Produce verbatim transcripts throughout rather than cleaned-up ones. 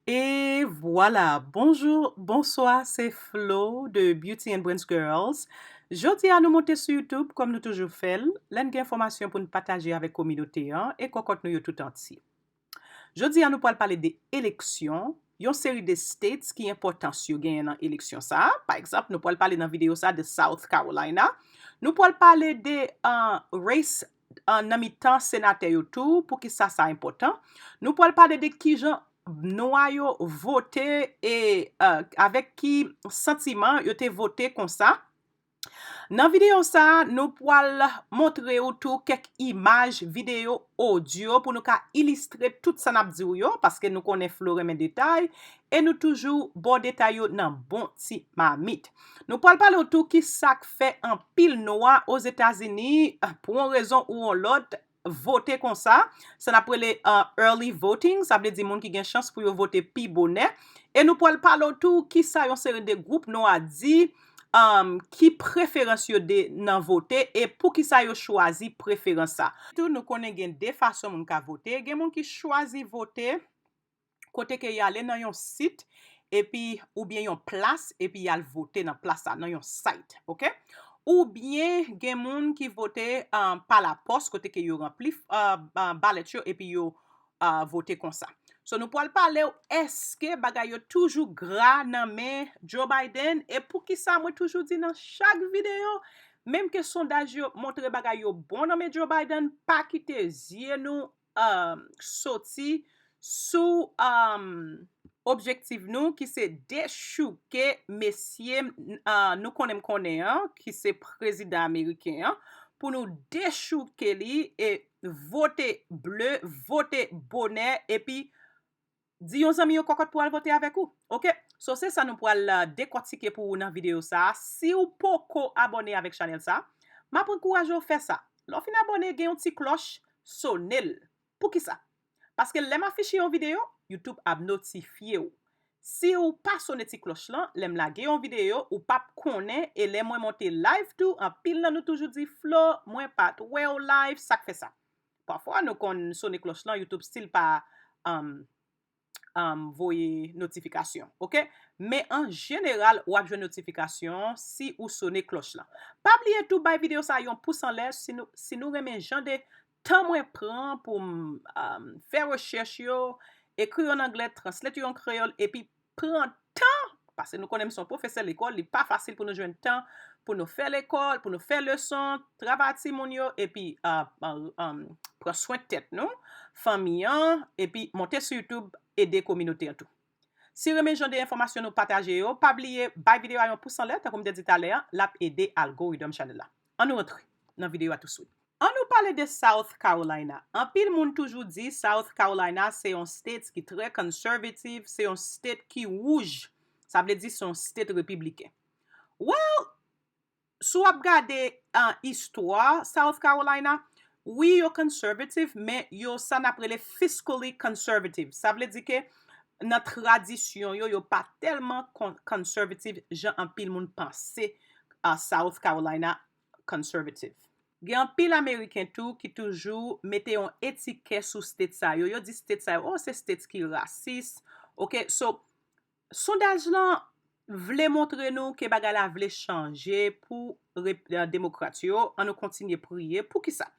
E vwala, bonjou, bonswa, se Flo de Beauty and Brains Girls. Jodi a nou monte sou YouTube kòm nou toujou fè l, lè n gen enfòmasyon pou n pataje avèk kominote an e kòkòt nou yo tout antye. Jodi a nou pral pale de eleksyon, yon seri de states ki enpòtans yo genyen nan eleksyon sa a. Pa egzanp, nou pral pale nan videyo sa a de South Carolina. Nou pral pale de uh, race uh, nan mitan senatè yo tou, poukisa sa enpòtan. Nou pral pale de kijan nwa yo vote e uh, avèk ki santiman yo te vote konsa. Nan videyo sa a, nou pral montre ou tou kèk imaj, videyo, odyo pou nou ka ilistre tout sa n ap di w yo, paske nou konnen Flo renmen detay, e nou toujou ba w detay yo nan bon ti mamit. Nou pral pale w tou ki sa k fè anpil nwa Ozetazini, pou yon rezon ou yon lòt, vote konsa, sa n ap rele uh, early voting, sa vle di moun ki gen chans pou yo vote pi bonè. E nou pral pale w tou kisa yon seri de gwoup nwa di, um, ki preferans yo de nan vote e poukisa yo chwazi preferans sa. Tou nou konnen gen de fason moun ka vote, gen moun ki chwazi vote kote ke y ale nan yon sit epi oubyen yon plas epi y al vote nan plas sa, nan yon site, oke? Oubyen gen moun ki vote uh, pa lapòs kote ke yo ranpli uh, uh, balèt yo epi yo uh, vote konsa. So nou pral pale w èske bagay yo toujou gra nan men Joe Biden e poukisa mwen toujou di nan chak videyo, menm ke sondaj yo montre bagay yo bon nan men Joe Biden, pa kite zye nou um, soti sou um, objektif nou ki se dechouke mesye uh, nou konnen m konnen an, ki se prezidan ameriken an, pou nou dechouke li e vote ble, vote bonè, epi di yon zanmi yo kòkòt pou al vote avèk ou. Oke? So se sa nou pral uh, dekòtike pou ou nan videyo sa a. Si w poko abòne avèk chanèl sa a, m ap ankouraje w fè sa. Lè w fin abòne, gen yon ti klòch, sone l. Poukisa? Paske lè m afiche yon videyo, YouTube ap notifye w. Si w pa sone ti klòch lan, lè m lage yon videyo, ou p ap konnen, e lè mwen monte live tou, anpil nan nou toujou di, Flo, mwen pa t wè w live, sa k fè sa? Pafwa nou konn sone klòch lan, YouTube still pa um, um, voye notifikasyon, oke? Men an jeneral, w ap jwenn notifikasyon si ou sone klòch lan. Pa bliye tou bay videyo sa yon pous anlè si nou, si nou renmen jan de tan mwen pran pou m um, fè rechèch yo, ekri yo an anglè, translate yo an kreyòl, epi pran tan, paske nou konnen m se yon pwofesè lekòl, li pa fasil pou nou jwenn tan pou nou fè lekòl, pou nou fè leson, travay ak timoun yo, epi uh, uh, um, pran swen tèt nou, fanmi an, epi monte sou YouTube, ede kominote an tou. Si renmen jan de enfòmasyon nou pataje yo, pa bliye bay videyo a yon pous anlè, tankou m te di talè a, l ap ede algorithm chanèl la. Ann nou rantre nan videyo a touswit. Ann nou pale de South Carolina. Anpil moun toujou di South Carolina se yon state ki trè conservative, se yon state ki wouj. Sa vle di se yon state repibliken. Well, si w ap gade uh, istwa South Carolina, wi yo conservative, men yo sa n ap rele fiscally conservative. Sa vle di ke nan tradisyon yo, yo pa tèlman conservative jan anpil moun panse uh, South Carolina conservative. Gen anpil Ameriken tou ki toujou mete yon etikè sou state sa yo. Yo di state sa yo, oh, se state ki rasis. Oke, so, sondaj lan vle montre nou ke bagay la vle chanje pou demokrat yo. Ann nou kontinye priye. Poukisa?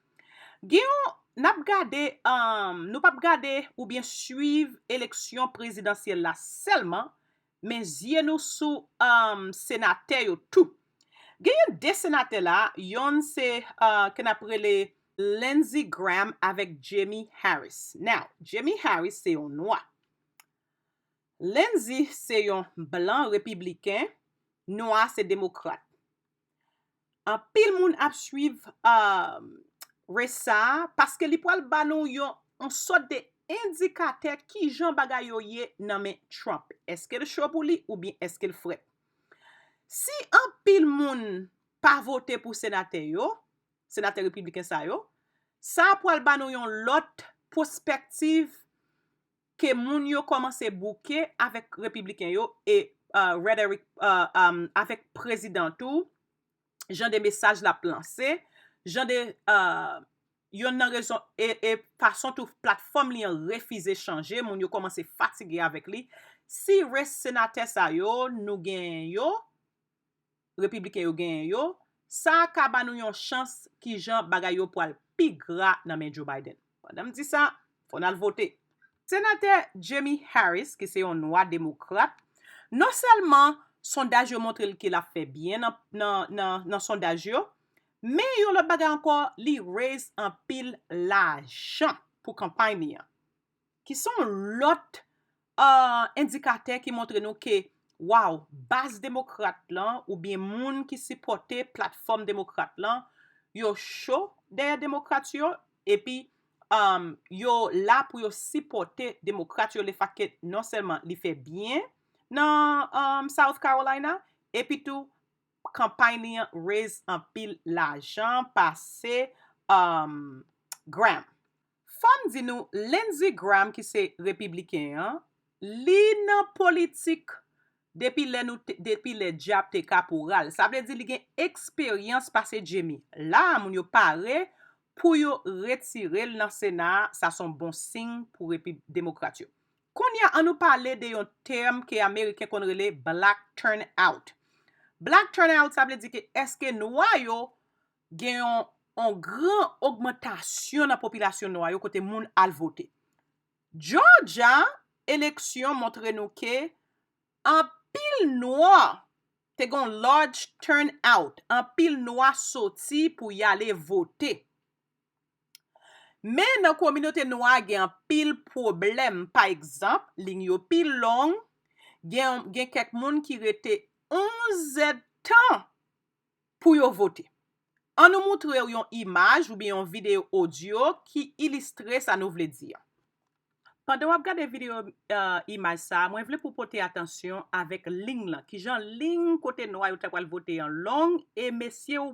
Gen yon, n ap gade, um, nou p ap gade oubyen swiv eleksyon prezidansyèl la sèlman, men zye nou sou um, senatè yo tou. Genyen de senatè la, yonn se uh, ke n ap rele Lindsey Graham avèk Jamie Harris. Now, Jamie Harris se yon nwa. Lindsey se yon blan repibliken, nwa se demokrat. Anpil moun ap swiv uh, race sa a paske li pral ba nou yon, yon sòt de endikatè kijan bagay yo ye nan men Trump. Èske l cho pou li oubyen èske l frèt? Si anpil moun pa vote pou senatè yo, senatè repibliken sa yo, sa pral ba nou yon lòt pwospektiv ke moun yo kòmanse bouke avèk repibliken yo e uh, rhetoric uh, um, avèk prezidan tou, jan de mesaj l ap lanse, jan de uh, yonn nan rezon e, e fason tou platfòm li an refize chanje, moun yo kòmanse fatige avèk li. Si rès senatè sa yo, nou genyen yo, repibliken yo genyen yo, sa ka ba nou yon chans kijan bagay yo pwal pi gra nan men Joe Biden. Pandan m di sa, fò n al vote. Senatè Jamie Harris, ki se yon nwa demokrat, non sèlman sondaj yo montre l ke l ap fè byen nan, nan, nan, nan sondaj yo, men yon lòt bagay ankò, li raise anpil lajan pou kanpay li an. Ki se yon lòt, uh, endikatè ki montre nou ke, waw, baz demokrat lan oubyen moun ki sipòte platfòm demokrat lan, yo cho dèyè demokrat yo, epi um, yo la pou yo sipòte demokrat yo, lefètke non sèlman li fè byen nan um, South Carolina, epi tou kanpay li an raise anpil lajan pase um, Graham. Fò m di nou, Lindsey Graham, ki se repibliken an, li nan politik depi lè nou te, depi lè dyab te ka pou ral. Sa vle di li gen eksperyans pase Jamie. La a, moun yo pare pou yo retire l nan Sena a, sa se yon bon siy pou repi, demokrat yo. Kounye a, ann nou pale de yon tèm ke Ameriken konn rele black turnout. Black turnout, sa vle di ke èske nwa yo gen yon, yon gran ogmantasyon nan popilasyon nwa yo kote moun al vote. Georgia, eleksyon montre nou ke anpil nwa te gen yon large turnout, anpil nwa soti pou y ale vote. Men nan kominote nwa a gen anpil pwoblèm. Pa egzanp, liy yo pi long, gen, gen kèk moun ki rete onz èdtan pou yo vote. Ann nou montre w yon imaj oubyen yon videyo odyo ki ilistre sa nou vle di a. Pandan w ap gade videyo, uh, imaj sa a, mwen vle pou w pote atansyon avèk liy lan. Kijan liy kote nwa yo ta pral vote an long, e mesye w,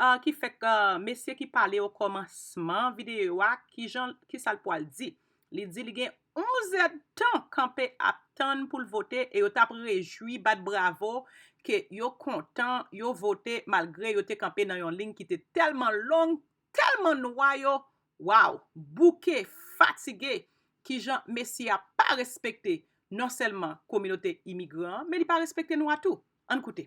uh, ki fèk, uh, mesye ki pale o kòmansman videyo a, kijan, kisa l pral di. Li di li gen onz èdtan kanpe ap tann pou l vote e yo t ap rejwi, bat bravo, ke yo kontan, yo vote malgre yo te kanpe nan yon liy ki te tèlman long, tèlman nwa yo, waw, bouke, fatige, kijan mesye a pa respekte non sèlman kominote imigran an, men li pa respekte nwa tou. Ann koute.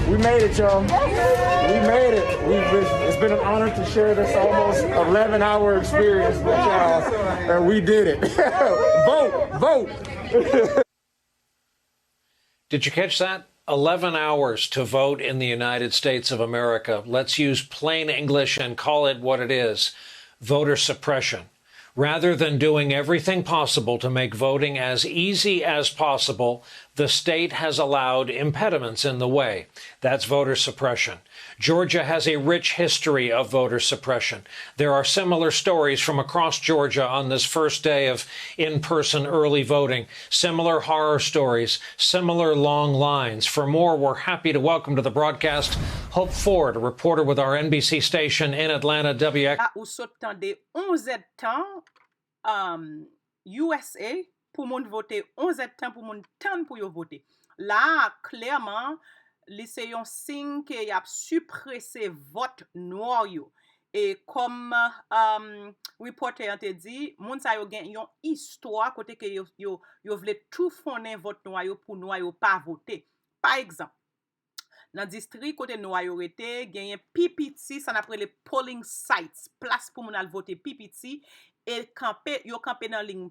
We made it, y'all. We made it. We've been, it's been an honor to share this almost eleven hour experience with y'all. And we did it. Vote, vote. Did you catch that? eleven hours to vote in the United States of America. Let's use plain English and call it what it is: voter suppression. Rather than doing everything possible to make voting as easy as possible, the state has allowed impediments in the way. That's voter suppression. Georgia has a rich history of voter suppression. There are similar stories from across Georgia on this first day of in person early voting. Similar horror stories, similar long lines. For more, we're happy to welcome to the broadcast Hope Ford, a reporter with our N B C station in Atlanta, W X. La ou sot tande onz èdtan um, U S A pou moun vote, onz èdtan pou moun tann pou yo vote. La a, klèman, li se yon siy ke y ap siprese vòt nwa yo. E kòm um, repòtè an te di, moun sa yo gen yon istwa kote ke yo, yo, yo vle toufonnen vòt nwa yo pou nwa yo pa vote. Pa egzanp, nan distri kote nwa yo rete, genyen pi piti, sa n ap rele polling sites, plas pou moun al vote pi piti, e kanpe, yo kanpe nan liy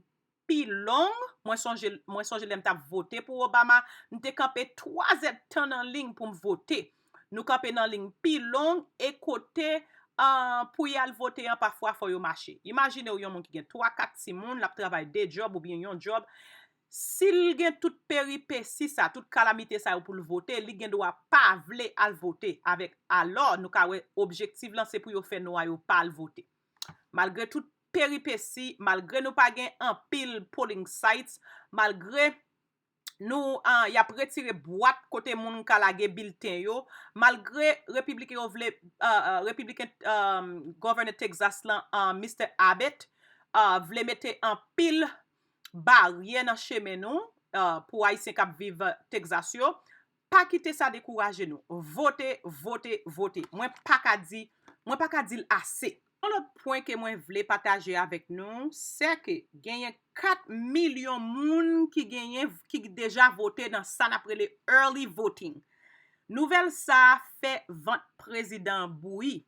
pi long. Mwen sonje, mwen sonje lè m t ap vote pou Obama, m te kanpe twa zèdtan nan liy pou m vote. Nou kanpe nan liy pi long e kote uh, pou y al vote an, pafwa fò yo mache. Imajine w yon moun ki gen twa, kat timoun, l ap travay de djòb oubyen yon djòb. Si l gen tout peripesi sa, tout kalamite sa yo pou l vote, li gen dwa pa vle al vote avèk. Alò, nou ka wè objektif lan se pou yo fè nwa yo pa al vote. Malgre tout peripesi, malgre nou pa gen anpil polling sites, malgre nou uh, y ap retire bwat kote moun ka lage bilten yo, malgre repibliken yo vle uh, uh, repibliken um, Governor Texas lan uh, Mister Abbott uh, vle mete anpil baryè nan chemen nou uh, pou Ayisyen k ap viv Texas yo. Pa kite sa dekouraje nou. Vote, vote, vote. Mwen pa ka di Mwen pa ka di l ase. Yon lòt pwen ke mwen vle pataje avèk nou, se ke genyen kat milyon moun ki genyen, ki deja vote nan sa n ap rele early voting. Nouvèl sa a fè vant prezidan an bouyi.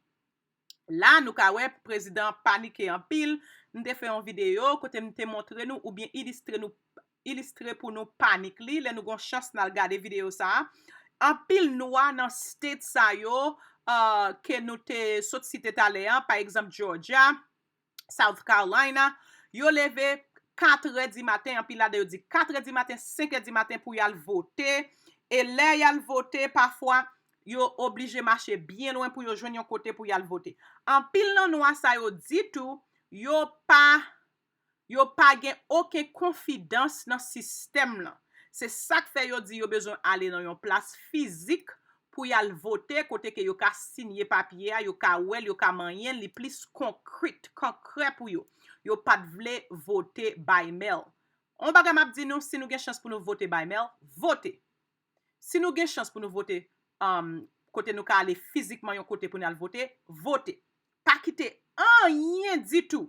La, nou ka wè prezidan an panike anpil. M te fè yon videyo kote m te montre nou oubyen ilistre nou, ilistre pou nou panik li. Lè nou gon chans n al gade videyo sa a. Anpil nwa nan state sa yo, uh, ke nou te sot site talè a, pa egzanp Georgia, South Carolina, yo leve katrè di maten, anpil ladan yo di katrè di maten, senkè di maten pou y al vote. E lè y al vote, pafwa, yo oblije mache byen lwen pou yo jwenn yon kote pou y al vote. Anpil nan nwa sa yo di tou, yo pa, yo pa gen okenn konfidans nan sistèm lan. Se sa k fè yo di yo bezwen ale nan yon plas fizik pou y al vote, kote ke yo ka sinye papye a, yo ka wè l, yo ka manyen l, li plis konkrit, konkrè pou yo. Yo pa t vle vote by mail. On bagay m ap di nou, si nou gen chans pou nou vote by mail, vote. Si nou gen chans pou nou vote, um, kote nou ka ale fizikman yon kote pou nou al vote, vote. Pa kite anyen ditou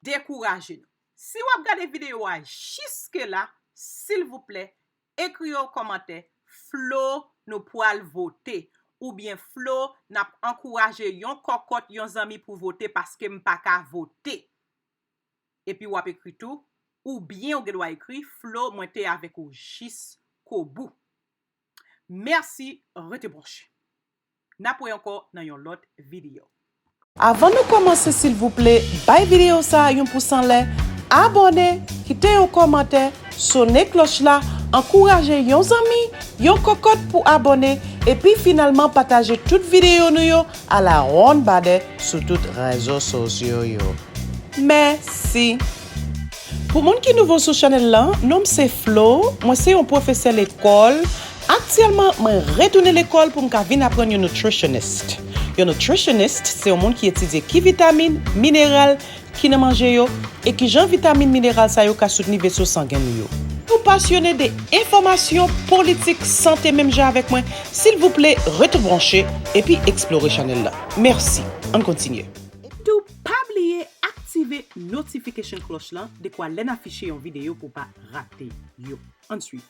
dekouraje nou. Si w ap gade videyo a jiske la, silvouplè, ekri yon kòmantè, Flo, nou pral vote. Oubyen Flo, n ap ankouraje yon kòkòt, yon zanmi pou vote paske m pa ka vote. Epi w ap ekri tou, oubyen ou gen dwa ekri, Flo, mwen te avèk ou jiskobou. Mèsi, rete branche. N ap wè ankò nan yon lòt videyo. Avan nou kòmanse, silvouplè, bay videyo sa a yon pous anlè, abòne, kite yon kòmantè, sonnen klòch la, ankouraje yon zanmi, yon kòkòt pou abòne, epi finalman pataje tout videyo nou yo a la wonn badè sou tout rezo sosyo yo. Mèsi! Pou moun ki nouvo sou chanèl lan, non m se Flo, mwen se yon pwofesè lekòl. Aktyèlman, mwen retounen lekòl pou m ka vin aprann yon nutritionist. Yon nutritionist se yon moun ki etidye ki vitamin, mineral ki nan manje yo e ki jan vitamin, mineral sa yo ka soutni veso sangen nou yo. Si w pasyone de enfòmasyon, politik, sante menm jan avèk mwen, silvouplè rete branche epi eksplore chanèl la. Mèsi. Ann kontinye. Epi tou, pa bliye aktive notification cloche lan dekwa lè n afiche yon videyo pou w pa rate yo. Ann swiv.